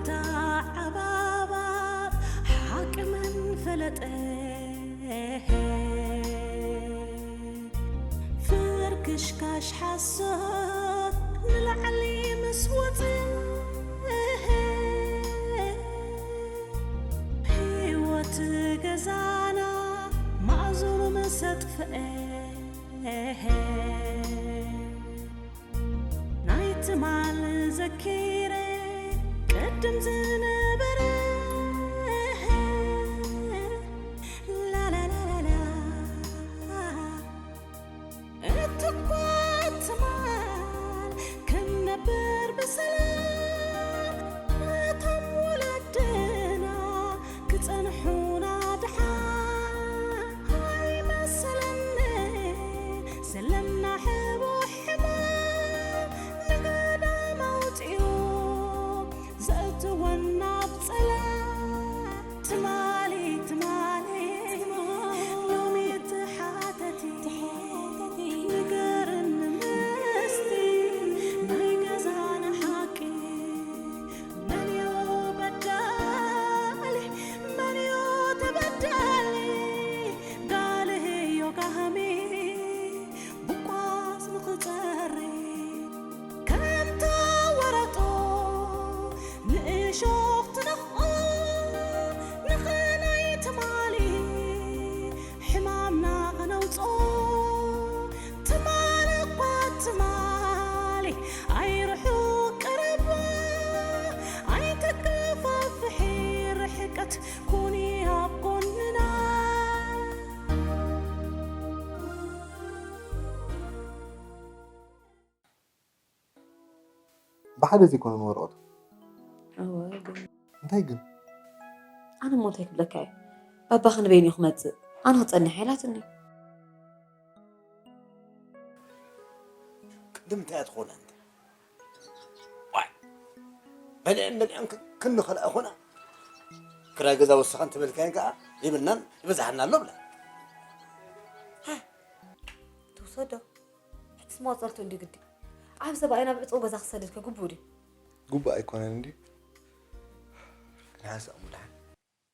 ተዓባባብ ሓቂ መን ፈለጠ? ፍርክሽካሽ ሓሶት ንላዕሊ ምስ ወፀ፣ ህይወት ገዛና ማእዝኑ ምስ ኣጥፍአ፣ ናይ ትማል ዘኪረ ቅድም ዝነበረ፣ ላላላላላ፣ እትኳ ትማል ክንነብር ብሰላም፣ እቶም ወለድና ክጸንሑና ድሓን ኣይመሰለኒ። ዘለና ሕቡእ ሕማም ንገዳም ኣውጺኡ ዘእትወና ኣብ ጸላም። ትማሊ ትማሊ ሎሚ ትሓተቲ ንገርኒ ምስቲ ናይ ገዛና ሓቂ። መን እዩ በዳሊ መን እዩ ተበዳሊ? ጋልህዮ ጋህሚ ብቋስ ንኽጸሪ ከምታ ወረጦ ንእሾኽ ትነኽኦ ንኽናይ ትማሊ ሕማምና ኸነውጾ። ትማሊ እኳ ትማሊ ኣይርሑቕ ቀረባ ኣይተከፋፍሒ ርሕቀት ኩኒ ኣብ ጎንና። ብሓደ ዘይኮነን ወረቐቱ። እወ ግን እንታይ ግን? ኣነ እሞ እንታይ ክብለካ እየ? ባባኺ ንበይኑ እዩ ክመፅእ፣ ኣነ ክፀንሕ እየ ኢላትኒ። ቅድም እንታይ ትኾነ እንተ ዋይ በልዐን በልዐን ክንኸልኣ ኾና ክራይ ገዛ ወሰኸ እንተበልካየን ከዓ ይብልናን ይበዛሓና ኣሎ ብላ ትውሰዶ ሕትስ መዋፅርቱ እንዲ ግዲ ዓብ ሰብኣይና ብዕፅው ገዛ ክሰደድ ከግቡ ድዩ ጉቡእ ኣይኮነን እንዲ ክንሓንሳእ እሞ ደሓን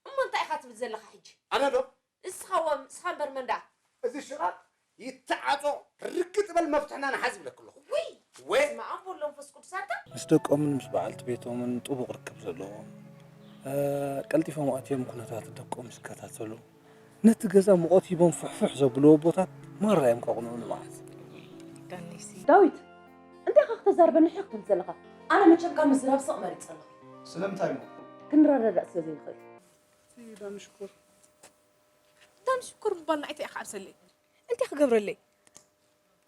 እሞ እንታይ ኢኻ ትብል ዘለኻ ሕጂ? ኣነ ዶ እስኻ ወ እስኻ እምበር መን ደኣ? እዚ ሽቓቕ ይተዓጾ ርግጥ በል መፍትሕና ንሓዝ ይብለክ ኣለኹ ውይ ወይ ስመ ኣብ ወሎ መንፈስ ቅዱስ ኣንታ ምስ ደቆምን ምስ በዓልቲ ቤቶምን ጥቡቕ ርክብ ዘለዎም፣ ቀልጢፎም ኣትዮም ኩነታት ደቆም ዝከታተሉ፣ ነቲ ገዛ ሙቐት ሂቦም ፍሕፍሕ ዘብልዎ ኣቦታት ማራ እዮም ከቕንኡ ንመዓት። ዳዊት እንታይ ኢኻ ክተዛርበኒ ሕኽ ትብል ዘለኻ? ኣነ መቸም ካብ ምዝራብ ስቕ መሪጸ ኣለኹ። ስለምንታይ እሞ? ክንረዳዳእ ስለ ዘይንኽእል። ዳኒ ሽኮር ዳኒ ሽኮር ምባል ንዓይ እንታይ ኢኻ ዓብሰለይ? እንታይ ክገብረለይ?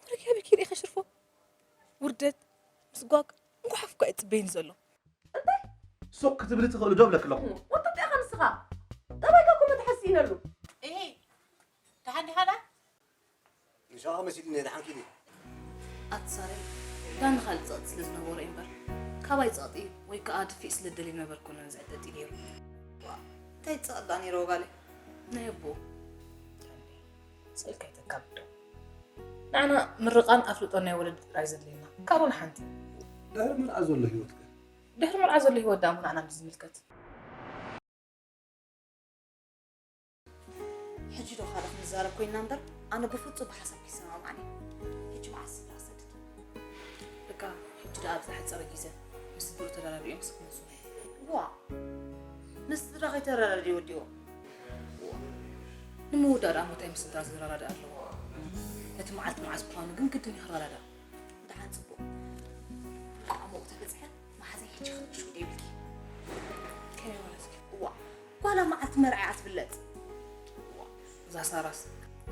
ወረግ ያብኪ ርኢኻ ሽርፎ ውርደት ምስጓግ እንኳሓፍ እኳ እየ ዝጽበየኒ ዘሎ። ሱቕ ክትብሊ ትኽእሊ ዶ እብለኪ ኣለኹ። ወጥጥ ኢኻ ንስኻ። ጠባይካ እኮ መትሓዚ ስኢነሉ። እሄ ደሓን ዲኻ ደኣ? ንሻዋ መሲልኒ ደሓን ኪዲ ኣቲ ሳረይ ዳኒ ካልእ ጸቕጢ ስለ ዝነበሮ እዩ እምበር ካባይ ጸቕጢ ወይ ከዓ ድፊእ ስለ ደልዩ ነበር ኮነ ዝዕጠጢ ነይሩ። እንታይ ጸቕጢ ደኣ ነይርዎ ጋለይ? ናይ ኣቦኡ ስእልካ ይተካብዶ ንዓና ምርቓን ኣፍልጦ ናይ ወለዲ ጥራይ ዘድልየና ካብኡ ንሓንቲ ድሕሪ መርዓ ዘሎ ህይወት ከ? ድሕሪ መርዓ ዘሎ ህይወት ደኣ እሞ ንዓና እንዲ ዝምልከት ሕጂ ዶ ካልእ ክንዛረብ ኮይንና እምበር ኣነ ብፍጹም ብሓሳብኪ ይሰማማዕኒ ሕጂ መዓስ ስድራ ክሰድድ በቃ ሕጂ ደኣ ኣብዚ ሕጽረ ግዜ ምስ ስድርኡ ተደራሪቦም ምስ ክመጹ ዋ ምስ ስድራ ከይተረዳድዩ ወዲዎም ንምውዳእ ደኣ ምንታይ ምስ ስድራ ዝረዳዳእ ኣለዎ ነቲ መዓልቲ መዓስ ምዃኑ ግን ግድን እዩ ክረዳዳእ ደሓን ጽቡቕ ቋዕሞኡ ተበጽሐ መሓዘይ ሕጂ ክንእሽ ውደ ይብልኪ ከመይ ማለት እዩ እዋ ጓላ መዓልቲ መርዓ እያ ትፍለጥ እዛ ሳራስ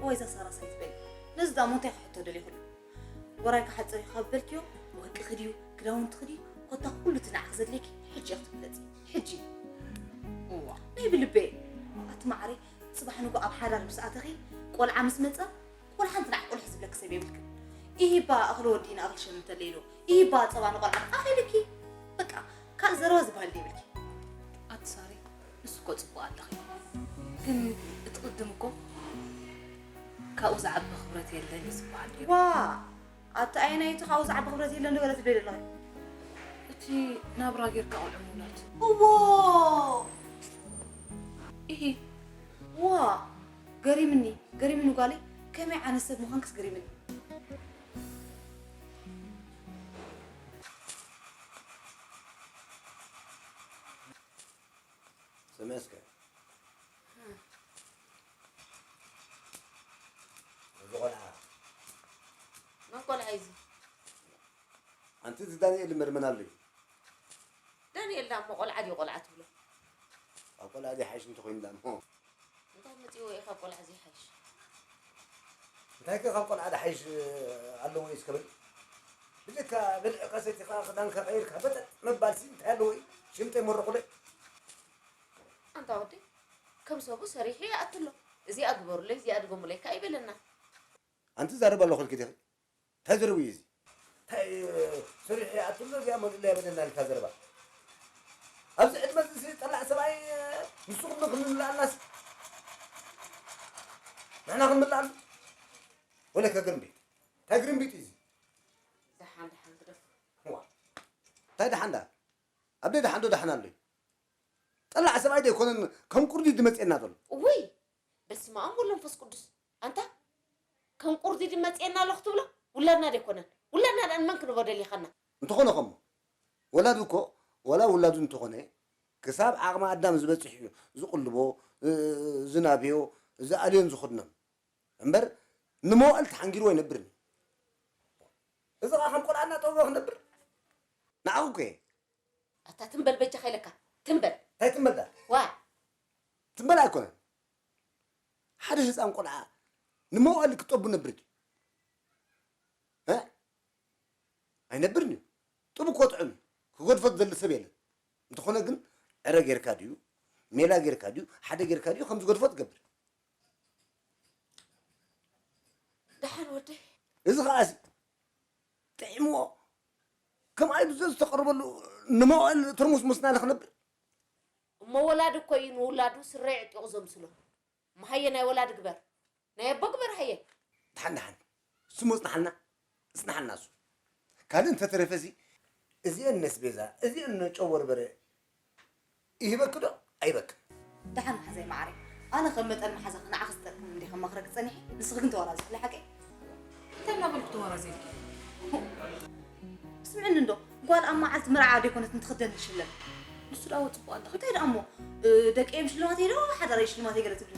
እዋ እዛ ሳራስ ኣይትበል ነዚ ዳሞ እንታይ ክሕቶ ደሊኹሉ ወራይ ክሓፅር እዩ ካብ በልክዮ ወርቂ ክድዩ ክዳውንቲ ክድዩ ኮታ ኩሉ እቲ ንዓኺ ዘድልየኪ ሕጂ ኢኺ ትፍለፂ ሕጂ እዋ ናይ ብልበይ ኣቲ ማዕረይ ፅባሕ ንጎ ኣብ ሓዳር ምስ ኣተኺ ቆልዓ ምስ መፀ ቆልዓ እንት ንዓ ቆልሕ ዝብለኪ ሰብ የብልክን ኢሂባ እኽሊ ወዲእና እኽሊ ሸም እንተለይዶ ኢሂባ ፀባ ንቆልዓ ኣኺልኪ በቃ ካልእ ዘረባ ዝበሃል ደይብልኪ ኣቲ ሳሪ ንሱ እኮ ፅቡቅ ኣለኺ ግን እቲ ቅድም እኮ ካብኡ ዝዓቢ ክብረት የለን እዩ ዝበሃል ነይሩ ዋ ኣቲ ኣየናይ እቲ ካብኡ ዝዓቢ ክብረት የለን ዶ ገለ ትብለይ ዘለኺ እቲ ናብራ ጌርካ ቆልዑ ምውላድ እዎ። ኢሂ። ዋ፣ ገሪምኒ፣ ገሪምኒ ጓለይ፣ ከመይ ዓይነት ሰብ ምዃንክስ ገሪምኒ። ተመስገን። እዚ ቆልዓ። መን ቆልዓ እዩ እዚ? ኣንቲ እዚ ዳንኤል እምበር መን ኣሎ እዩ? ዳንኤል ዳ እሞ ቆልዓ ድዩ ቆልዓ ትብሎ? ኣብ ቆልዓ ዘይሓይሽ እንተኾይኑ ዳ እሞ። እንታይ መፂእዎ እዩ ካብ ቆልዓ ዘይሓይሽ? እንታይ ከ ካብ ቆልዓ ዝሓይሽ ኣለዎ እዩ እስከ በል? ብጀካ ብልዕካ ሰቲኻ ክዳንካ ቀይርካ በጠጥ ምባልሲ እንታይ ኣለዎ እዩ? ሽምጠይ መረቑለይ። ኣንታ ወዲ ከም ሰቡ ሰሪሑ ይኣትሎ። እዚኣ ግበሩለይ፣ እዚኣ ድገሙለይ ከኣ ይበለና። ኣንቲ ዛረባ ኣለኹ ኢልኪ ዲኺ? እንታይ ዘረባ እዩ እዚ? እንታይ ሰሪሑ ይኣትሎ፣ እዚኣ መልኡለይ ኣይበለና ኢልካ ዘረባ? ኣብዚ ዕድመ እዚ ጠላዕ ሰብኣይ ንስኹም ክንምልኣልናስ ንሕና ክንምልኣሉ? ወለከ ግርምቢጥ። እንታይ ግርምቢጥ እዩ እዚ? ደሓን፣ ደሓን ግደፎ። እዋ። እንታይ ደሓን ደኣ? ኣብ ደይ ደሓን ዶ ደሓን ኣሎ እዩ? ጠላዕ ሰብኣይ ዶ ኣይኮነን ከም ቁርዲ ዝመፅኤና ዘሎ? እውይ! በስመ ኣብ ወወልድ ወመንፈስ ቅዱስ። ኣንታ ከም ቁርዲ ድመፅኤና ኣሎ ክትብሎ? ውላድና ዶ ኣይኮነን? ውላድና ደኣ ንመን ክንቦ ደሊኻና? እንተኾነ ኸሞ፣ ወላዱ እኮ፣ ወላ ውላዱ እንተኾነ፣ ክሳብ ዓቕሚ ኣዳም ዝበፅሕ እዩ ዝቕልቦ፣ እ-፣ ዝናብዮ፣ ዝኣልዮን ዝኹድኖን። እምበር፣ ንመዋእል ተሓንጊርዎ ኣይነብርን እዩ። እዚ ኸዓ ከም ቆልዓ እናጠበበ ክነብር? ንዓኹ እኮ እየ። ኣታ ትም በል በጃኻ ኢለካ፣ ትም በል። እንታይ ትም በል ዳ? ዋ። ትም በል ኣይኮነን። ሓደ ህፃን ቆልዓ ንመዋእል ክጠቡ ነብር ድዩ? እ? ኣይነብርን እዩ። ጥቡ እኮ ጥዑም እዩ። ክገድፎ ዝደሊ ሰብ የለን። እንተኾነ ግን ዕረ ጌርካ ድዩ? ሜላ ጌርካ ድዩ? ሓደ ጌርካ ድዩ? ከም ዝገድፎ ትገብር። ደሓን ወደይ። እዚ ኸዓ እዚ ጥዒምዎ። ከምኣ ኢሉ ዘዝተቐርበሉ ንመዋእል ተርሙስ መስና ኢለ ክነብር። እሞ ወላዲ እኮ እዩ ንውላዱ ስረ ይዕጢቑ ዘምስሎ። እሞ ሃየ ናይ ወላዲ ግበር። ናይ ኣቦ ግበር ሃየ። ደሓን ደሓን። እሱ እሞ እጽንሓልና። እጽንሓልና እሱ። ካልእ እንተተረፈ እዚ እዚአን ነስቤዛ፣ እዚአን ነጨው በርበረ ይህበኪ ዶ ኣይበክን? ደሓን መሓዛይ መዓረይ፣ ኣነ ከም መጠን መሓዛኺ ንዓኺ ዝጠቅም እንዲየ ከማኽረኪ ጸኒሐ፣ ንስኺ ግን ተወራዘይክላ ሓቀይ? እንታይ እናበልኩ ተወራዘይልኪ? ስምዕኒ እንዶ፣ ጓል ኣብ መዓልቲ መርዓ ደይኮነት ንትኽደን ትሽለም። ንሱ ደኣ ጽቡቕ ኣለኺ። እንታይ ደኣ እሞ፣ እ፣ ደቂ እዮም ሽልማተይ ዶ ሓዳረይ ሽልማተይ ገለ ትብሊ?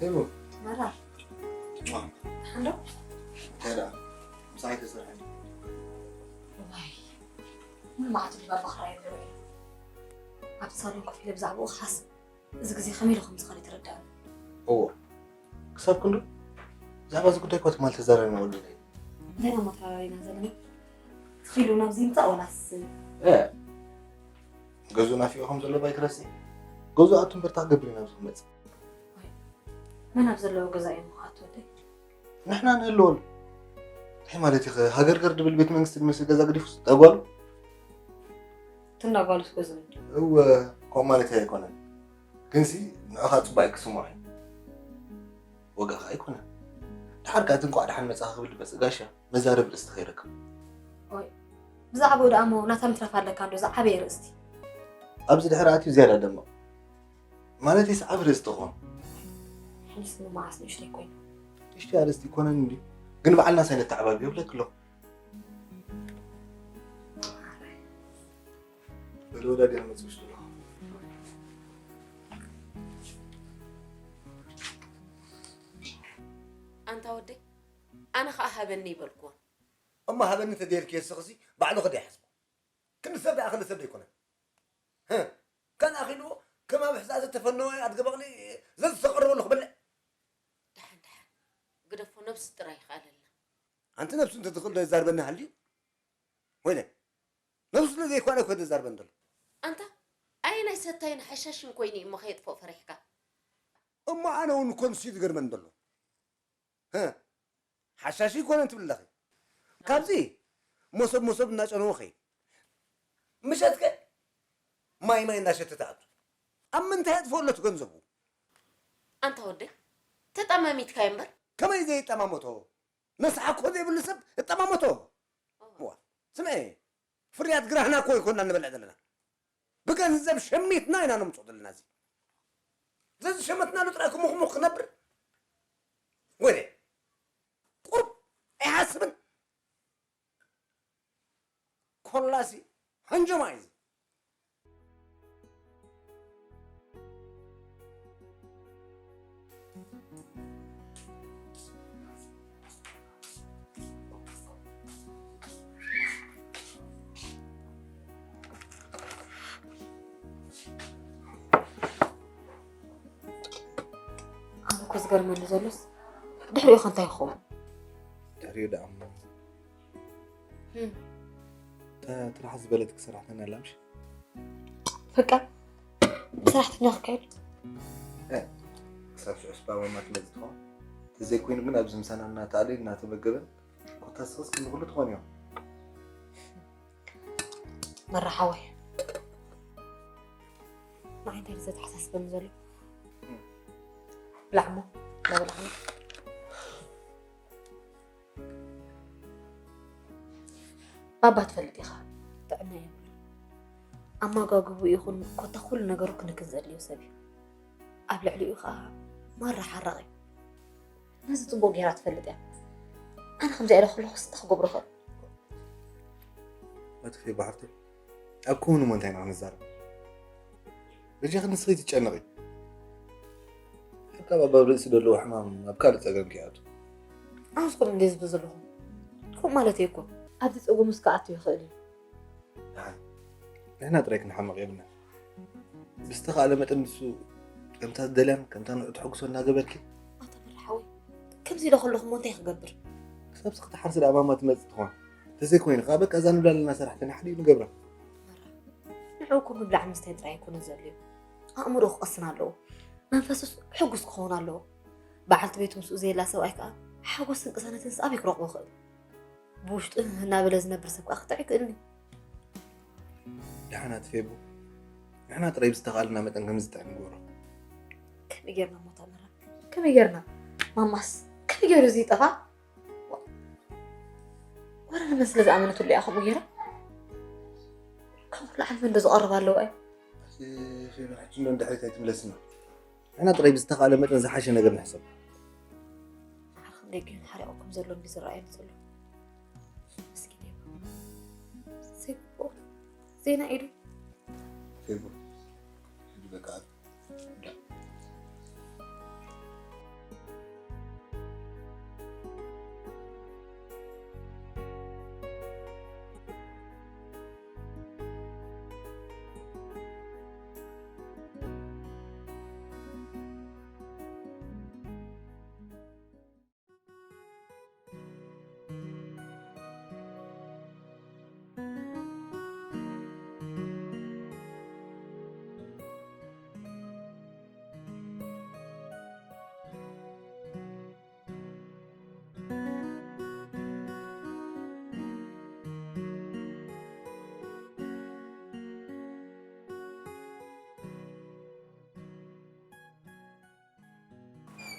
ሄሎ። መራ። ዋ። ደሓን ዶ? እንታይ ደኣ? ምሳሕ ኣይተሰርሐን። ዋይ። ሙሉ መዓልቲ ድባባ ክረኣየሉ ውዒሉ። ኣብቲ ሳሎን ኮፍ ኢለ ብዛዕባኡ ክሓስብ። እዚ ግዜ ከመይ ኢሉ ከም ዝኸደ ኣይተረድኣንን። እወ። ክሳብ ክንዱ ብዛዕባ እዚ ጉዳይ እኳ ትማሊ ተዛራሪናሉ ኢና። እንታይ ኢና እሞ ተራራሪና ዘለና? ትኽኢሉ ናብዚ ይምጻእ ዋላስ? እ። ገዝኡ ናፊቑ ከም ዘሎ ባይትረስዒ። ገዝኡ ኣቱ እምበር እንታይ ክገብር እዩ ናብዚ ክመጽእ? ዋይ፣ መን ኣብ ዘለዎ ገዛ እዮም ክኣቱ ወደይ? ንሕና ንህልወሉ። እንታይ ማለት እዩ? ሃገር ገር ድብል ቤት መንግስቲ ድመስል ገዛ ገዲፉ ጠጓሉ? ትንዳ ጓሉስ ገዝኡ እንድዩ። እወ፣ ከምኡ ማለት ኣይኮነን። ግንሲ ንዕኻ ጽቡቕ ኣይክስምዖ እዩ። ወጋኻ ኣይኮነን። ደሓር ከኣ እቲ እንኳዕ ደሓን መጻኻ ክብል ድመጽእ ጋሻ መዛረቢ ርእስቲ ከይረክብ። ኦይ፣ ብዛዕባኡ ደኣ እሞ ናታ ምትራፍ ኣለካ እንዶ ዝዓበየ ርእስቲ። ኣብዚ ድሕሪ ኣትዩ ዝያዳ ደምቕ። ማለተይ ሰዓቢ ርእስቲ ክኾን። ሕልስ መዓስ ንእሽተይ ኮይኑ። ንእሽተይ ኣርእስቲ ይኮነን እንድዩ። ግን ባዕልና ሳይነት ተዓባቢ ይብለክ ኣለኹ። በል ወዳዲ ኣመጽእ ውሽጢ ኣለኹ። ኣንታ ወደይ፣ ኣነ ኸኣ ሃበኒ ይበልክዎ። እሞ ሃበኒ ተደይልክዮ፣ ንስኽሲ ባዕሉ ኸደ ይሓስቦ። ክንዲ ሰብ ደኣ ክንዲ ሰብ ደይኮነ። ህእ፣ ካን ኣኺልዎ ከም ኣብ ሕዛእ ዝተፈነወ ኣድገ በቕሊ ዘዝተቐረበሉ ክበልዕ። ደሓን፣ ደሓን። ግደፎ፣ ነብሱ ጥራይ ይኽኣለልና። ኣንቲ ነብሱ እንተ ትኽእል ዶ የዛርበኒ ሃልዩ? ወይለ፣ ነብሱ ስለ ዘይኮነ እኮ ዘዛርበኒ ዘሎ። ኣንታ፣ ኣየናይ ሰታይን ሓሻሽን ኮይኑ እዩ እሞ ከየጥፍኦ ፈሪሕካ? እሞ ኣነ እውን እኮ ንሱ እዩ ዝገርመኒ ዘሎ። ህ፣ ሓሻሽ ኣይኮነን ትብል ኣለኺ። ካብዚ መሶብ መሶብ እናጨነወ ኸይድ። ምሸትከ ማይ ማይ እናሸተተ ኣቱ። ኣብ ምንታይ ኣጥፍኦ ኣሎ እቲ ገንዘቡ? ኣንታ ወደይ፣ ተጠማሚትካዮ እምበር። ከመይ ዘይጠማመቶ? ነስሓ እኮ ዘይብሉ ሰብ እጠማመቶ። ዋ፣ ስምዒ፣ ፍርያት ግራህና እኮ ይኮንና ንበልዕ ዘለና። ብገንዘብ ሸሚትና ኢና ነምፅኦ ዘለና። እዚ ዘዝሸመትናሉ ጥራይ ክሙኽሙኽ ክነብር። ወይኔ፣ ቁርብ ኣይሓስብን። ኮላሲ ሃንጀማ እዩ። ኣነ እኮ ዝገርመኒ ዘሎስ፣ ድሕሪኡ ከ እንታይ ይኸውን? ድሕሪኡ ደኣ እሞ፣ እም። እታ ትርሓስ ዝበለትኪ ሰራሕተኛ ኣላ ምሽ? በቃ፣ ብሰራሕተኛ ክካየድ። እ፣ ክሳብ ሽዑስ ባባማ ትመጽእ ትኸውን። ተዘይኮይኑ ግን ኣብዚ ምሳና እናተኣለየ እናተመገበን ኮታ ስኽስ ክንዲ ኩሉ ትኾንዮ። መራ ሓወይ፣ ንዓይ እንታይ እዩ ዘተሓሳስበኒ ዘሎ? እም። ብላዕ እሞ፣ እናበላዕና። ባባ ትፈልጥ ኢኻ፣ ጥዕና የብሉን። ኣመጋግብኡ ይኹን ኮታ ኩሉ ነገሩ ክንክን ዘድልዮ ሰብ እዩ። ኣብ ልዕሊኡ ኸኣ ማራ ሓራቕ እዩ። ነዚ ጽቡቕ ጌራ ትፈልጥ እያ። ኣነ ከምዚኣ ኢለ ከለኹስ እንታይ ክገብሮ እኽእል? ኣቶ ፌቦ ሓፍተይ፣ ኣብ ክውን እሞ እንታይ ኢና ክንዛረብ? በጃኺ ንስኺ ትጨነቒ። ሕቃ ኣብ ርእሲ ዘለዎ ሕማም ኣብ ካልእ ጸገም ከይኣቱ። ኣነስ ከምኡ እንድየ ዝብል ዘለኹ። ከምኡ ማለት እየ እኮ። ኣብዚ ጸገም ውስጥ ክኣቱ ይኽእል እዩ። ደሓን። ንሕና ጥራይ ክንሓምቕ የብልናን። ብዝተኻእለ መጠን ንሱ ከምታ ዝደልያን ከምታ ንዑ ተሐጉሶ እናገበርኪ። ኣቶ መርሓዊ፣ ከምዚ ኢለ ከለኹ እሞ እንታይ ክገብር? ክሳብ ስኽቲ ሓርሲ ደኣ ማማ ትመጽእ ትኾን። ተዘይኮይኑ ከኣ በቃ እዛ ንብላ ኣለና ሰራሕተኛ ሓዲኡ ንገብራ። ንዑ እኮ ምብላዕ ምስታይ ጥራይ ኣይኮነን ዘድልዮ። ኣእምሮ ክቐስን ኣለዎ። መንፈሱስ ሕጉስ ክኸውን ኣለዎ። በዓልቲ ቤቱ ምስኡ ዘየላ ሰብኣይ ከኣ ሓጎስን ቅሳነትን ኣበይ ክረኽቦ ይኽእል? ብውሽጡ እናበለ ዝነብር ሰብ ከኣ ክጥዕ ይክእልኒ። ደሓን ኣቲ ፌቡ፣ ንሕና ጥራይ ብዝተኻእለና መጠን ከም ዝጥዕም ንገብሮ። ከመይ ጌርና እሞ ታምራ? ከመይ ጌርና? ማማስ ከመይ ጌሩ እዚ ይጠፋ? ወረ ንመን ስለ ዝኣመነትሉ እያ ከምኡ ጌራ? ካብ ኩሉ ዓለም እንዶ ዝቐርብ ኣለዋ እዩ። ፌቡ፣ ሕጂ እንዶ ንድሕሪት ኣይትምለስና። ንሕና ጥራይ ብዝተኻእለ መጠን ዝሓሸ ነገር ንሕሰብ። ሓር ክንደይ ግን ሓሪቑ ከም ዘሎ እንዲ ዝረኣየኒ ዘሎ። ምስኪን ፌቡ። ዘይግብኦ ዜና ኢዱ። ፌቡ፣ ሕጂ በቃ።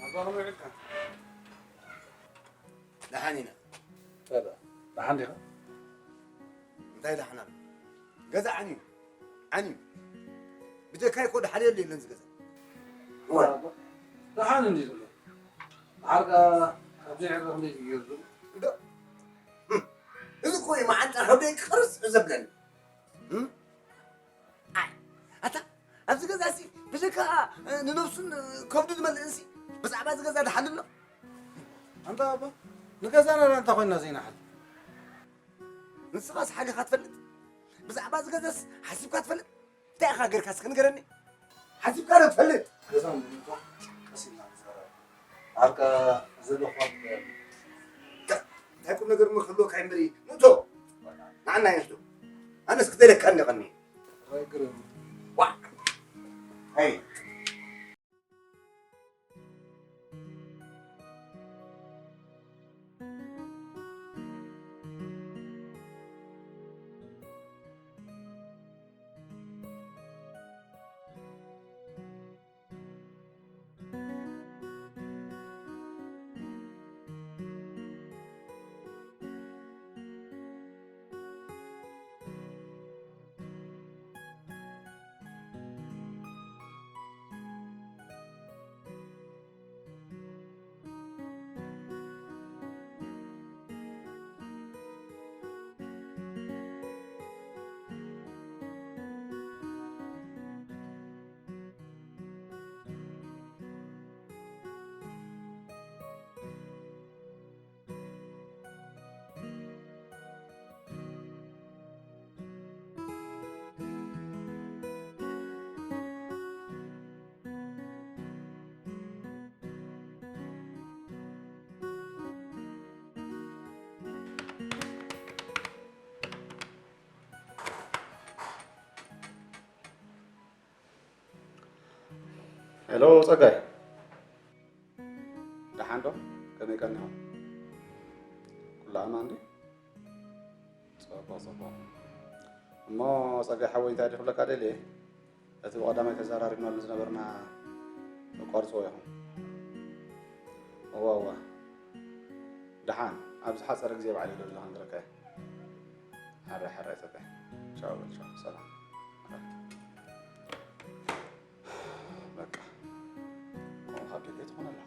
ኣባ ከመይ ውዒልካ? ደሓን ኢና። በቃ፣ ደሓን ዲኻ? እንታይ ደሓን ኣሎ? ገዛ ዓንዩ፣ ዓንዩ። ብጀካይ እኮ ደሓን የለ የለን ዝገዛ። እዋይ። ደሓን እንዲ ዘሎ። ደሓር ከኣ ኣብዚ ዕረ ክንደይ እዩ ገይሩ ዘሎ? እንዶ። እም። እዚ እኮ እዩ መዓንጣ ከብደይ ቅርጽ ዘብለኒ። እም? ኣይ፣ ኣታ፣ ኣብዚ ገዛ እዚ ብጀካ፣ እ፣ ንነብሱን፣ እ፣ ከብዱ ዝመልእን ሲ፣ ብዛዕባ እዚ ገዛ ድሓሉ ኣሎ? ኣንታ ኣባ፣ ንገዛና ዳ እንታይ ኮይና ዘይንሓል? ንስኻስ ሓሊኻ ትፈልጥ? ብዛዕባ እዚ ገዛስ ሓሲብካ ትፈልጥ? እንታይ ኢኻ ጌርካ እስኪ ንገረኒ? ሓሲብካ ዶ ትፈልጥ? ገዛ ምዃን ቀስ ኢልና ንዛረብ። ኣብካ ዘለኹ እንታይ ቁም ነገር እሞ ክህልወካ እምበሪ፣ ንእቶ። ንዓና ይንሕቶ። ኣነስ ክደለካ እንደ ቀኒ። ኣይግርም። ዋ። ኣይ። ሄሎ ጸጋይ፣ ደሓን ዶ? ከመይ ቀኒኹም? ኩሉ ኣማን ድዩ? ጽቡቕ፣ ጽቡቕ። እሞ ጸጋይ ሓወይ፣ እንታይ ድየ ክብለካ ደልየ? እቲ ብቐዳማይ ተዘራሪብናሉ ዝነበርና ንቋርጽዎ ኢኹም። እወ፣ እወ። ደሓን፣ ኣብ ዝሓጸረ ግዜ ባዕለይ ደውለ ክንገረካ እየ። ሕራይ፣ ሕራይ ጸጋይ። ቻው በል፣ ቻው። ሰላም። በቃ። ከምኡ ካብ ደልየ ትኾነላ።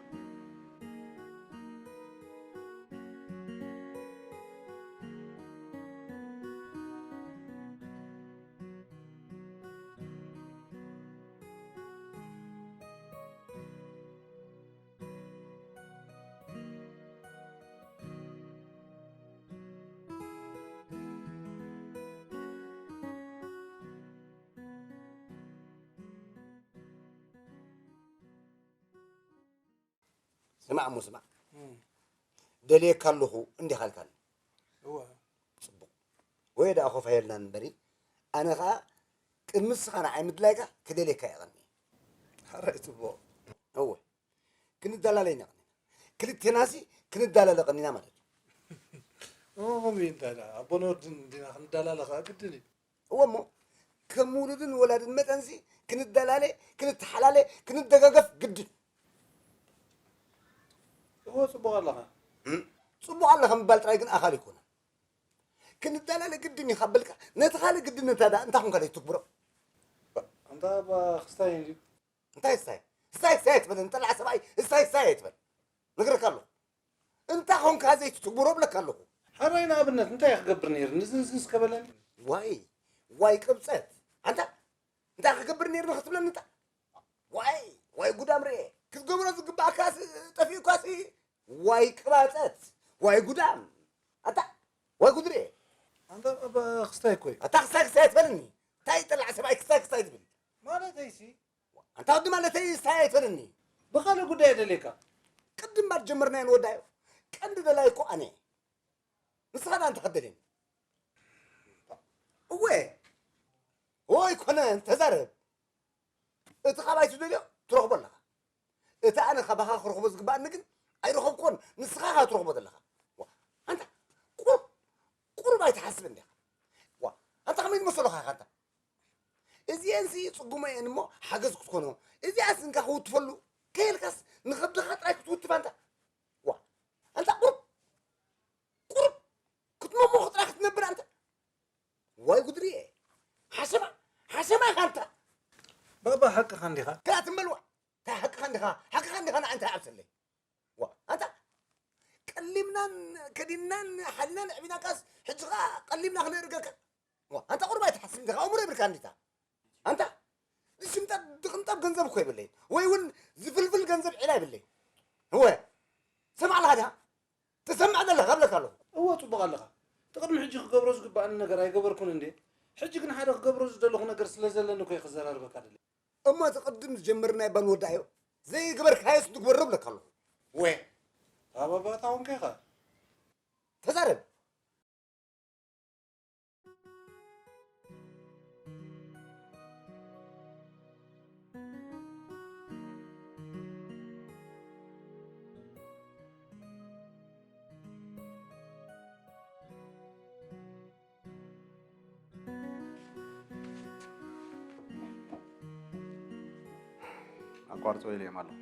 ስማዕ እሞ ስማዕ። እም። ደልየካ ኣለኹ እንዲኻ ኢልካኒ። እወ። ጽቡቕ። ወይ ደኣ ኮፍ ኣየልናን እምበሪ፣ ኣነ ኸኣ ቅድሚ ንስኻ ንዓይ ምድላይካ ክደልየካ እየ ቀኒ። ሓራይ ጽቡቕ። እወ። ክንደላለይ ኢና ቀኒና። ክልቴናሲ ክንዳላለ ቀኒና ማለት እዩ። እወ፣ ከምኡ እዩ እንታ ደኣ። ኣቦን ወድን እንዲና ክንዳላለ ኸኣ ግድን እዩ። እወ እሞ፣ ከም ውሉድን ወላድን መጠንሲ ክንደላለ፣ ክንተሓላለ፣ ክንደጋገፍ ግድን። እወ፣ ጽቡቕ ኣለኻ። እም፣ ጽቡቕ ኣለኻ ምባል ጥራይ ግን ኣኻሊ ኣይኮነን። ክንደላለ ግድን እዩ ካብ በልካ፣ ነቲ ካልእ ግድን ነታ ደኣ እንታይ ኮንካ ዘይትግብሮ? ኣንታ ኣባ ክስታይ እንድዩ። እንታይ ስታይ? ስታይ ስታይ ኣይትበል፣ ንጠላዕ ሰብኣይ ስታይ ስታይ ኣይትበል። ነግረካ ኣለኹ። እንታይ ኾንካ ዘይትትግብሮ እብለካ ኣለኹ። ሓራይ ንኣብነት እንታይ ክገብር ነይሩ? ንዝንዝን እስከ በለኒ። ዋይ፣ ዋይ ቅብጸት። ኣንታ እንታይ ክገብር ነይሩ ንኽትብለኒ እንታ? ዋይ፣ ዋይ ጉዳም ርኤ። ክትገብሮ ዝግባእካ ስ-፣ ጠፊኡካ ሲ። ዋይ ቅባጸት። ዋይ ጉዳም። ኣንታ ዋይ ጉድ ርኤ። ኣንታ ብ-፣ ክስታይ እኮ እዩ። ኣታ ክስታይ ክስታይ ኣይትበልኒ። እንታይ ጠላዕ ሰብኣይ ክስታይ ክስታይ ትብል? ማለተይሲ ኣንታ ወዲ ማለተይ ስታይ ኣይትበልኒ። ብኻልእ ጉዳይ ደልየካ። ቅድም ባር ጀመርናዮ ንወዳዮ። ቀንዲ ደላይ እኮ ኣነ። ንስኻ ደኣ እንታይ ክትደልየኒ? እወ። ኦይ ኮነ፣ ተዛረብ። እቲ ካባይ ትደልዮ ትረኽቦ ኣለኻ። እቲ ኣነ ካባኻ ክረኽቦ ዝግባኣኒ ግን ኣይረኸብኩዎን፣ ንስኻ ኢኻ ትረኽቦ ዘለኻ። ዋ፣ ኣንታ ቁሩብ፣ ቁሩብ ኣይትሓስብን ዲኻ? ዋ፣ ኣንታ ከመይ ዝመሰሉኻ ኢኻ ኣንታ? እዚኤንሲ ጽጉሞ እየን እሞ ሓገዝ ክትኮኖ፣ እዚኣስ እንካ ክውትፈሉ ከየልካስ ንኸብድኻ ጥራይ ክትውትፍ ኣንታ። ዋ፣ ኣንታ ቁሩብ፣ ቁሩብ ክትመሞኽ ጥራይ ክትነብር ኣንታ። ዋይ ጉድ ርኤ። ሓሸማ፣ ሓሸማ ኢኻ ኣንታ። ባባ ሓቅኻ እንዲኻ። ክላ ትም በል ዋ። እንታይ ሓቅኻ እንዲኻ? ሓቅኻ እንዲኻ ንዓይ እንታይ ኣብሰለይ? ዋ፣ ኣንታ ቀሊምናን ከዲንናን ሓሊናን ኣዕቢናካስ ሕጂ ኸኣ ቀሊምና ክነእርገካ። ዋ፣ ኣንታ ቁሩብ ኣይትሓስብ እንዲኻ፣ ኣእምሮ የብልካን ዲታ? ኣንታ ዝሽምጠጥ ዝቕንጠብ ገንዘብ እኮ የብለይን። ወይ እውን ዝፍልፍል ገንዘብ ዒላ የብለይን። እወ፣ ሰማዕ ኣለኻ ዲኻ? ትሰምዕ ዘለኻ እብለካ ኣለኹ። እወ፣ ጽቡቕ ኣለኻ። እቲ ቅድሚ ሕጂ ክገብሮ ዝግባኣኒ ነገር ኣይገበርኩን እንዴ? ሕጂ ግን ሓደ ክገብሮ ዝደለኹ ነገር ስለ ዘለኒ እኮ እየ ክዘራርበካ ደልየ። እሞ እቲ ቅድም ዝጀመርናዮ እባ ንወዳእዮ። ዘይገበርካዮስ ንግበሮ እብለካ ኣለኹ። ወ፣ ኣባባታ እውን ከ ኢኻ። ተዛረብ። ኣቋርጾ ኢለዮም ኣለኹ።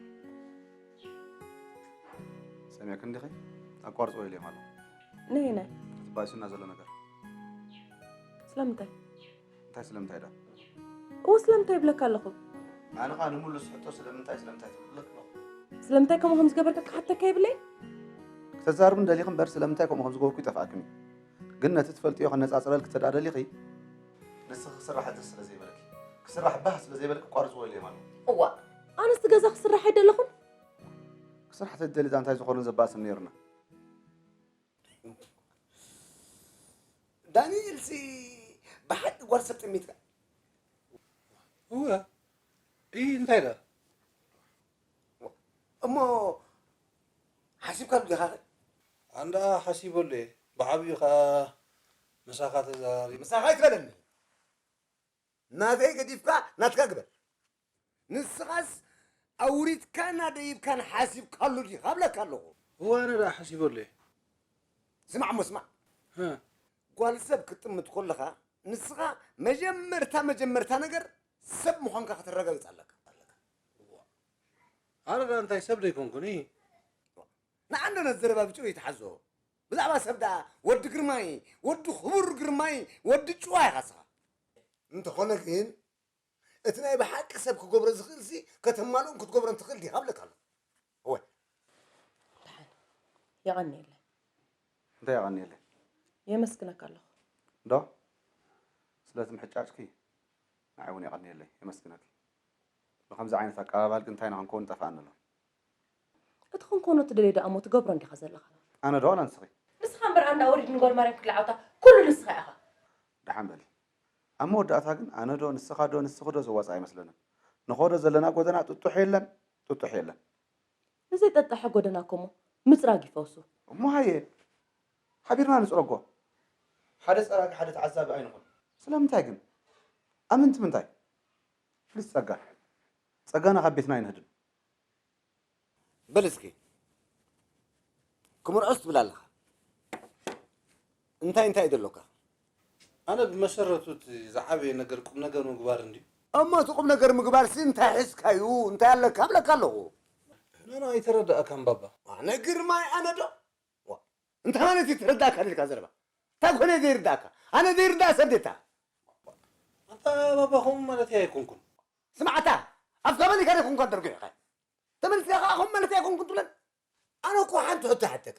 ሰሚዕክኒ ዲኺ? ኣቋርጾ ኢለዮም ኣለኹ። ነየናይ? እቲ ባእሱና ዘሎ ነገር። ስለምንታይ? እንታይ ስለምንታይ ደኣ? እወ፣ ስለምንታይ ይብለካ ኣለኹ? ኣነ ኸኣ ንምሉስ ሕቶ ስለምንታይ፣ ስለምንታይ ትብለክ ኣለኹ። ስለምንታይ ከምኡ ከም ዝገበርካ ክሓተካ የብለይ? ክተዛርብን ደሊኺ እምበር ስለምንታይ ከምኡ ከም ዝገበርኩ ይጠፍኣክን እዩ። ግን ነቲ ትፈልጥዮ ከነጻጽረልኪ እንተ ደኣ ደሊኺ፣ ንስኺ ክስራሕ እተ ስለ ዘይበለኪ፣ ክስራሕ ባህ ስለ ዘይበለኪ ኣቋርጽዎ ኢለዮም ኣለኹ። እዋ፣ ኣነስ እቲ ገዛ ክስራሕ ኣይደለኹን። ክስራሕ ተደሊ እዛ እንታይ ዝኾነ ዘባስም ነይርና። ዳንኤልሲ ብሓቂ ጓል ሰብ ጥሚትካ። እወ። እይ፣ እንታይ ደኣ? እሞ ሓሲብካሉ ዲኻ? ኣንዳ ሓሲበሉ እየ። ብዓብዩ ኸኣ ምሳኻ ተዛራሪበ። ምሳኻ ኣይትበለኒ። ናተይ ገዲፍካ ናትካ ግበር። ንስኻስ ኣውሪድካን ኣደይብካን ሓሲብካሉ ዲኻ እብለካ ኣለኹ። እወ፣ ኣነ ደኣ ሓሲበሉ እየ። ስማዕ እሞ ስማዕ። እ። ጓል ሰብ ክትጥምት ከለኻ ንስኻ መጀመርታ መጀመርታ ነገር ሰብ ምዃንካ ከተረጋግጽ ኣለካ። ኣነ ደኣ እንታይ ሰብ ደይኮንኩን፣ እ። ንዓንደነት ዘረባ ብጭው ይትሓዞ። ብዛዕባ ሰብ ደኣ ወዲ ግርማይ፣ ወዲ ክቡር ግርማይ፣ ወዲ ጭዋ ኢኻ ንስኻ። እንተኾነ ግን እቲ ናይ ብሓቂ ሰብ ክገብሮ ዝኽእልሲ ከተማልኦን ክትገብሮን ትኽእል ዲኻ እብለካ ኣለኹ። እወ። ደሓን። የቐንየለይ። እንታይ የቐንየለይ? የመስግነካ ኣለኹ። ዶ? ስለቲ ምሕጫጭኪ ንዓይ እውን የቐንየለይ። የመስግነኪ። ብኸምዚ ዓይነት ኣቀባባልኪ እንታይ ንኽንከውን ጠፍኣኒ ኣሎ። እቲ ክንኮኖ ትደልዮ ደኣ እሞ ትገብሮ እንዲኻ ዘለኻ። ኣነ ዶ ዋላ ንስኺ? ንስኻ እምበር ኣንዳ ወሪድ ንጓል ማርያም ክትልዓውታ ኩሉ ንስኻ ኢኻ። ደሓን በሊ። ኣብ መወዳእታ ግን ኣነ ዶ ንስኻ ዶ ንስኺ ዶ ዘዋጽእ ኣይመስለንን። ንኸዶ ዘለና ጎደና ጥጡሕ የለን፣ ጥጡሕ የለን። ንዘይጠጠሐ ጎደና እኮ እሞ ምጽራግ ይፈውሱ። እሞ ሃየ፣ ሓቢርና ንጽረጎ። ሓደ ጸራጊ ሓደ ተዓዛቢ ኣይንኹን። ስለምንታይ ግን? ኣምንቲ ምንታይ? ፕሊስ ጸጋ። ጸጋና ካብ ቤትና ኣይንህድም። በል እስኪ፣ ክምርዖስ ትብል ኣለኻ። እንታይ እንታይ እዩ ደሎካ? ኣነ ብመሰረቱ እቲ ዝዓበየ ነገር ቁም ነገር ምግባር እንድዩ። እሞ እቲ ቁም ነገር ምግባርሲ እንታይ ሒዝካዩ? እንታይ ኣለካ እብለካ ኣለኹ። ሕነና ኣይተረዳእካን ባባ። ኣነ ግርማይ ኣነ ዶ? ዋ፣ እንታይ ማለት እዩ ተረዳእካ ደልካ ዘረባ? እንታይ ኮነ ዘይርዳእካ? ኣነ ዘይርዳእ ሰብ ዴታ? ኣንታ ባባ ከምኡ ማለት ኣይኮንኩን። ስማዕታ፣ ኣፍካ መሊካ ደይኮንኳ ደርጉ ኢኻ። ተመልስካ ከዓ ከምኡ ማለት ኣይኮንኩን ትብለን። ኣነ እኮ ሓንቲ ሕቶ ሓተካ።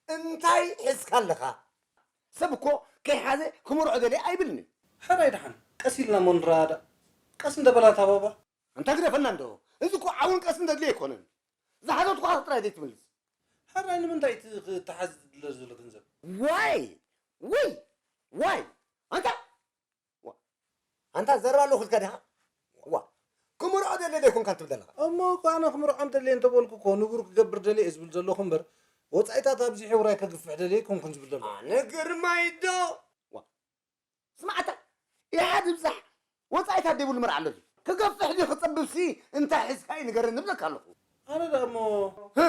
እንታይ ሒዝካ ኣለኻ? ሰብ እኮ ከይሓዘ ክምርዖ ደልየ ኣይብልን እዩ። ሕራይ ደሓን፣ ቀስ ኢልና እሞ ንረዳዳእ። ቀስ እንደ በላ እታ ባባ። ኣንታ ግደፈና እንዶ። እዚ እኮ ዓውን ቀስ እንደድልየ ኣይኮነን። ዝሓዘትኳ ጥራይ ዘይትምልስ። ሕራይ ንምንታይ እቲ ክተሓዝ ዝድለ ዘሎ ገንዘብ? ዋይ! ውይ! ዋይ! ኣንታ ዋ፣ ኣንታ ዘረባ ኣለኹ ኢልካ ዲኻ? ዋ፣ ክምርዖ ደልየ ደይኮንካ ትብል ዘለኻ። እሞ እኮ ኣነ ክምርዖም ደልየ እንተበልኩ እኮ ንቡር ክገብር ደልየ እየ ዝብል ዘለኹ እምበር፣ ወጻኢታት ኣብዚሐ ውራይ ከግፍሕ ደልየ ኣይኮንኩን ዝብል ዘለኹ። ኣነ ግርማይ ዶ? ዋ፣ ስማዕታ፣ ይሓ ድብዛሕ ወጻኢታት ደይብሉ መርዓ ኣሎ ድዩ? ክገፍሕ ድዩ ክጸብብሲ እንታይ ሒዝካ እዩ ንገረኒ እብለካ ኣለኹ። ኣነ ደኣ እሞ ህ!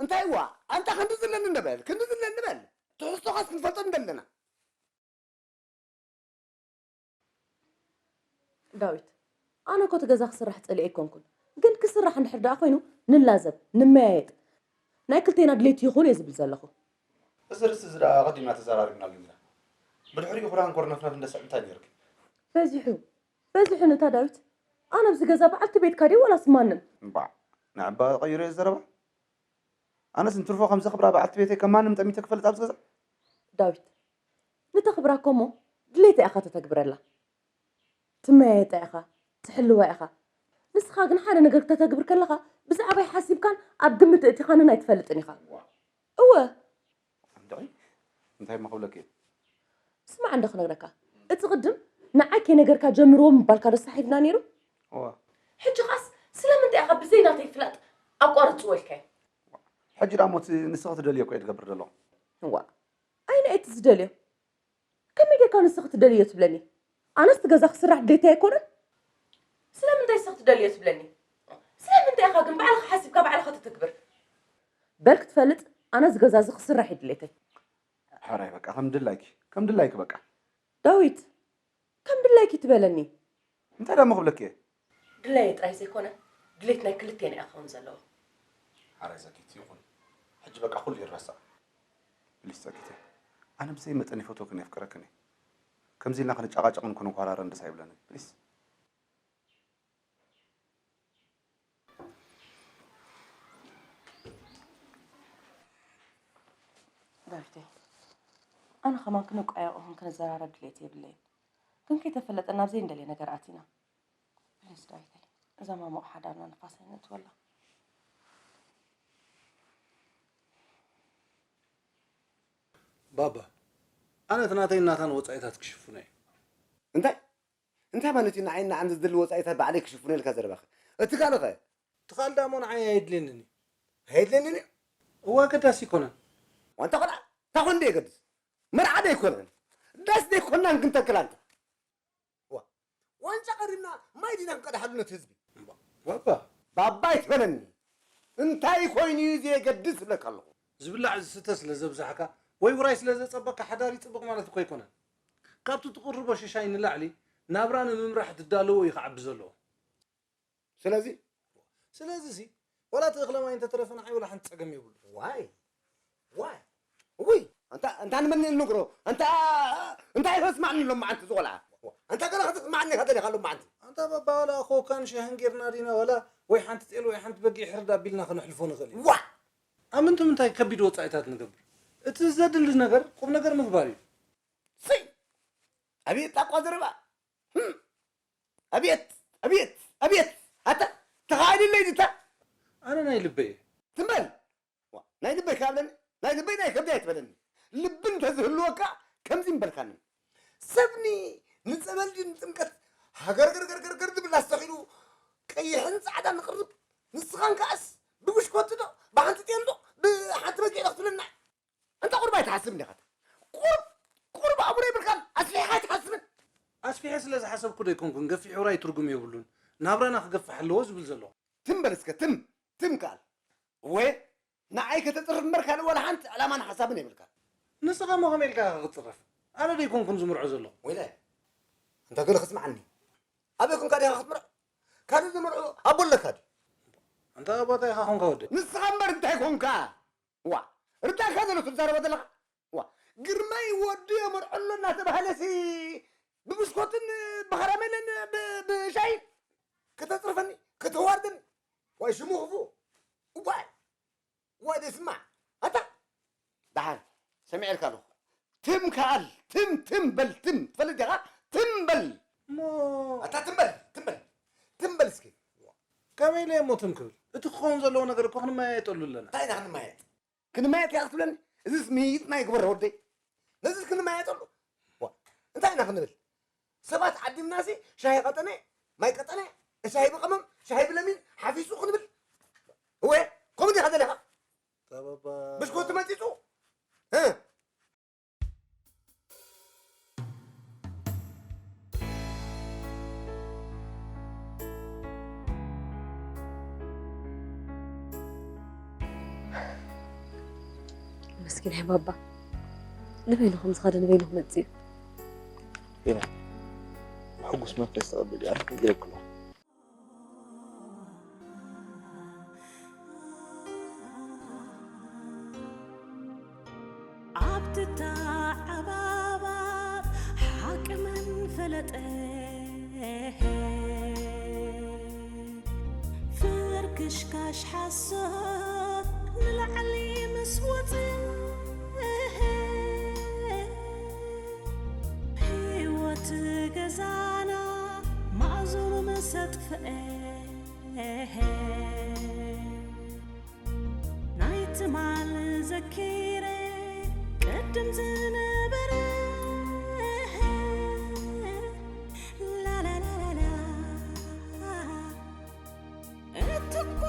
እንታይ ዋ፣ ኣንታ ክንዲ ዝለኒ እንበል፣ ክንዲ ዝለኒ እንበል። ትሕዝቶኻስ ክንፈልጦ እንደለና። ዳዊት፣ ኣነ እኮ እቲ ገዛ ክስራሕ ጸሊኤ ኣይኮንኩን፣ ግን ክስራሕ እንድሕር ደኣ ኮይኑ ንላዘብ፣ ንመያየጥ፣ ናይ ክልቴና ድሌት ይኹን እየ ዝብል ዘለኹ። እዚ ርእሲ እዚ ደኣ ኣቐዲምና ተዘራሪብናሉ ኢና። ብድሕሪኡ ክራን ኮርነፍነፍ እንደስዕ እንታይ ነይርኪ? በዚሑ፣ በዚሑ ነታ ዳዊት፣ ኣነ ኣብዚ ገዛ በዓልቲ ቤትካ ድየ ዋላስ ማንም? እምባዕ፣ ንዕባ ቀይሮ እየ ዘረባ። ኣነስ እንትርፎ ከምዚ ክብራ በዓልቲ ቤተይ ከም ማንም ጠሚተ ክፈልጥ ኣብዚ ገዛ። ዳዊት፣ ንተኽብራ እኮ እሞ ድሌታ ኢኻ ተተግብረላ። ትመያየጣ ኢኻ፣ ትሕልዋ ኢኻ። ንስኻ ግን ሓደ ነገር ክተተግብር ከለኻ ብዛዕባይ ሓሲብካን ኣብ ግምት እእቲኻንን ኣይትፈልጥን ኢኻ። እወ። እንታይ እንታይ ማኽብለክ እየ? ስማዕ እንዶ ክነግረካ፣ እቲ ቅድም ንዓይ ከይነገርካ ጀምርዎ ምባልካ ዶ ሳሒትና ነይሩ? እዋ ሕጂ ኻስ ስለምንታይ ኢኻ ብዘይ ናተይ ፍላጥ ኣቋርጽዎ ኢልካዮ? ሕጂ ዳሞ እቲ ንስኺ ትደልዮ እኮ እየ ትገብር ዘለኹ። እዋ ኣይነ እቲ ዝደልዮ ከመይ ጌርካ ንስኺ ትደልዮ ትብለኒ? ኣነስ እቲ ገዛ ክስራሕ ድሌተይ ኣይኮነን። ስለምንታይ ንስኺ ትደልዮ ትብለኒ? ስለምንታይ ኢኻ ግን ባዕልኻ ሓሲብካ ባዕልኻ ተተግብር? በል ክትፈልጥ ኣነ እዚ ገዛ እዚ ክስራሕ እዩ ድሌተይ። ሕራይ በቃ ከም ድላይኪ ከም ድላይኪ በቃ። ዳዊት ከም ድላይኪ ትበለኒ። እንታይ ዳሞ ክብለኪ እየ? ድላየ ጥራይ ዘይኮነ ድሌት ናይ ክልቴና እዩ ክኸውን ዘለዎ። ሓራይ ዘኪት ይኹን ሕጂ በቃ ኩሉ ይረሳዕ። ፕሊስ ጸጊተ ኣነ ብዘይ መጠን ይፈትወክን የፍቅረክን እየ። ከምዚ ኢልና ክንጨቃጨቅን ክንኳራረን ደስ ኣይብለንን ፕሊስ። ዳዊተይ ኣነ ከማን ክንቋየቕ ይኹን ክንዘራረብ ድሌት የብለይን። ግን ከይተፈለጠ ናብ ዘይንደልየ ነገር ኣቲና። ፕሊስ ዳዊተይ እዛ ማሞቕ ሓዳርና ንፋስ ኣይነእትወላ። ባባ ኣነ እቲ ናተይን ናታን ወፃኢታት ክሽፍኖ እየ። እንታይ እንታይ ማለት እዩ? ንዓይን ንዓን ዝድሊ ወፃኢታት ባዕለይ ክሽፍኖ ኢልካ ዘረባኸ? እቲ ካልእ ኸ? እቲ ካልእ ደኣ እሞ ንዓይ ኣየድልየንን እዩ። ኣየድልየንን እዩ? እወ ኣገዳሲ ኣይኮነን። ዋንታ ቆልዓ እንታይ ኮን ደየገድስ? መርዓ ደይኮነን ዳስ ደይኮናን ክንተክል ኣንታ ዋንጫ ቀሪብና ማይ ዲና ክንቀድሓሉ ነቲ ህዝቢ። ባባ። ባባ ኣይትበለኒ። እንታይ ኮይኑ እዩ ዘየገድስ እብለካ ኣለኹ። ዝብላዕ ዝስተ ስለ ዘብዛሕካ ወይ ውራይ ስለ ዘጸበካ ሓዳር ይጽብቕ ማለት እኮ ኣይኮነን። ካብቲ ትቕርቦ ሽሻይ ንላዕሊ ናብራ ንምምራሕ ትዳለዎ እዩ ክዓቢ ዘለዎ። ስለዚ ስለዚሲ ዋላ እቲ እኽለ ማይ እንተተረፈ ንዓይ ዋላ ሓንቲ ጸገም የብሉ። ዋይ ዋይ ውይ ኣንታ ኣንታ ንመን ንነግሮ ኣንታ እንታይ ከስማዕኒ ሎም መዓንቲ ዝቆልዓ ኣንታ ገለ ክትስማዕኒ ኢኻ ደሊኻ ሎም መዓንቲ ኣንታ በባ ዋላ ኮካን ሻህን ጌርና ዲና ዋላ ወይ ሓንቲ ጤል ወይ ሓንቲ በጊዕ ሕርድ ኣቢልና ከነሕልፎ ንኽእል ኢና። ዋ ኣብ ምንቱ ምንታይ ከቢድ ወጻኢታት ንገብር? እቲ ዘድሊ ነገር ቁም ነገር ምግባር እዩ። ስይ ኣብየት ጣቋ ዘረባ ህም! ኣብየት ኣብየት ኣብየት ኣታ ተኻኢሉለይ ድታ ኣነ ናይ ልበይ እየ ትም በል ዋ፣ ናይ ልበይ ካብለኒ ናይ ልበይ ናይ ከብዲ ኣይትበለኒ ልቢ እንተዝህልወካ ከምዚ ምበልካኒ ሰብኒ ንፀበል ድዩ ንጥምቀት ሃገርገርገርገርገር ዝብል ኣስተኺሉ ቀይሕን ፃዕዳን ንቕርብ ንስኻን ከኣስ ብብሽኮቲ ዶ ብሓንቲ ጤል ዶ ብሓንቲ በጊዕ ዶ ክትብለና እንተ ቁርብ ኣይትሓስብ እንዲኻ ቁርብ ቁርብ ኣእምሮ ይብልካን ኣስፊሕካ ኣይትሓስብን ኣስፊሐ ስለ ዝሓሰብኩ ዶ ኣይኮንኩን ገፊሕ ውራይ ትርጉም የብሉን ናብራና ክገፍሕ ኣለዎ ዝብል ዘለኹ ትም በል እስከ ትም ትም ከኣል እወ ንዓይ ከተፅርፍ እምበር ካልእ ዋላ ሓንቲ ዕላማን ሓሳብን የብልካን ንስኻ እሞ ከመይ ኢልካ ኢኻ ክትፅረፍ ኣነ ዶ ኣይኮንኩን ዝምርዖ ዘለኹ ወይለ እንተ ገለ ክስምዓኒ ኣበይ ኮንካ ዲኻ ክትምርዖ ካልእ ዝምርዖ ኣቦ ኣለካ ድዩ ኣንታ ኣባታ ኢኻ ኮንካ ወደ ንስኻ እምበር እንታይ ኮንካ ዋ ርዳእካ ዘሎ ትዛረቦ ዘለኻ ዋ ግርማይ ወዱ የመርዖ ኣሎ እናተባህለሲ ብብስኮትን ብኸራሜለን ብሻይን ከተፅርፈኒ ከተዋርደኒ ዋይ ሽሙ ክፉ ዋይ ዋይ ደስማ ኣታ ደሓን ሰሚዐልካ ኣለኹ ትም ከኣል ትም ትም በል ትም ትፈልጥ ዲኻ ትም በል እሞ ኣታ ትም በል ትም በል ትም በል እስኪ ከመይ ኢለ እሞ ትም ክብል እቲ ክኸውን ዘለዎ ነገር እኮ ክንመያየጠሉ ኣለና እንታይ ኢና ክንመያየጥ ክንመያየጥ እያ ክትብለኒ እዚስ ምይይጥና ይግበሮ ወደይ ነዚስ ክንመያየጠሉ ዋ እንታይ ኢና ክንብል ሰባት ዓዲምናሲ ሻሂ ቀጠነ ማይ ቀጠነ ሻሂ ብቐመም ሻሂ ብለሚን ሓፊሱ ክንብል እወ ከምኡ ዲኻ ደለኻ ብሽኮቲ መጢጡ መስኪናይ ባባ ንበይኑ ከም ዝኸደ ንበይኑ ክመጽእ እዩ ፌና ብሕጉስ መንፈስ ተቐበልዮ ኣነ ክነግረኪ ኣለኹ ኣብቲ ተዓባባብ ሓቂ መን ፈለጠ ፍርክሽካሽ ሓሶት ንላዕሊ ምስ ወፀ ህይወት ገዛና ማእዝኑ ምስ ኣጥፍአ ናይ ትማል ዘኪ ድምፂ ነበረ። ላላላላላ። እትኳ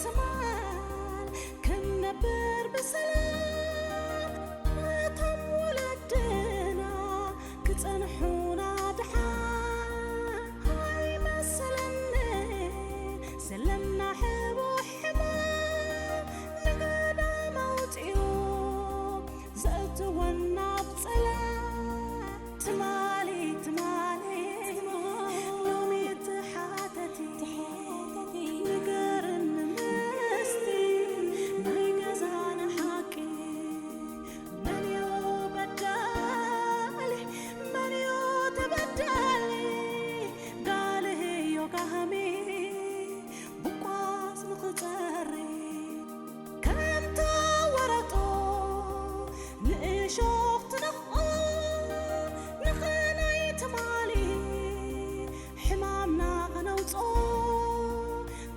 ትማል ክንነብር ብሰላም፣ እቶም ወለድና ክጸንሑና ድሓን ኣይመሰለኒ። ዘለና ሕቡእ ሕማም ንገዳም ኣውጺኡ ዘእትወና ኣብ ጸላም። ትማሊ ትማሊ ሎሚ ትሓተቲ ንገርኒ ምስቲ ናይ ገዛና ሓቂ። መን እዩ በዳሊ መን እዩ ተበዳሊ? ጋልህዮ ጋህሚ ብቋስ ንኽጸሪ ከምታ ወረጦ ንእሾኽ ትነኽኦ ንኽናይ ትማሊ ሕማምና ኸነውጾ።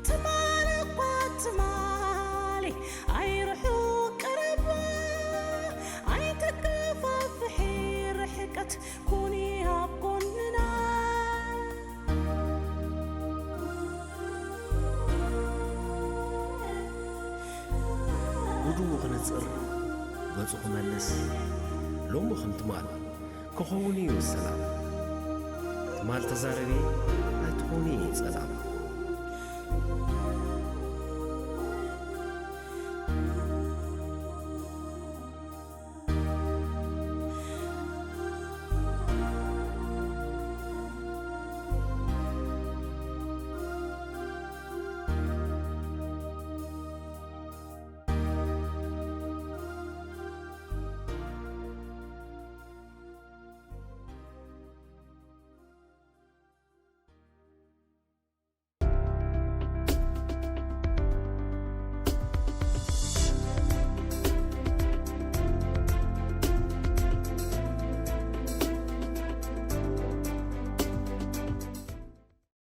ትማሊ እኳ ትማሊ ኣይርሑቕ ቀረባ ኣይተከፋፍሒ ርሕቀት ኩኒ ኣብ ጎንና። ጉድኡ ክንጽር ገጹ ክመልስ ሎሚ ከም ትማል ክኸውን እዩ ሰላም። ትማል ተዛረቢ ኣይትኾኒ ጸላም።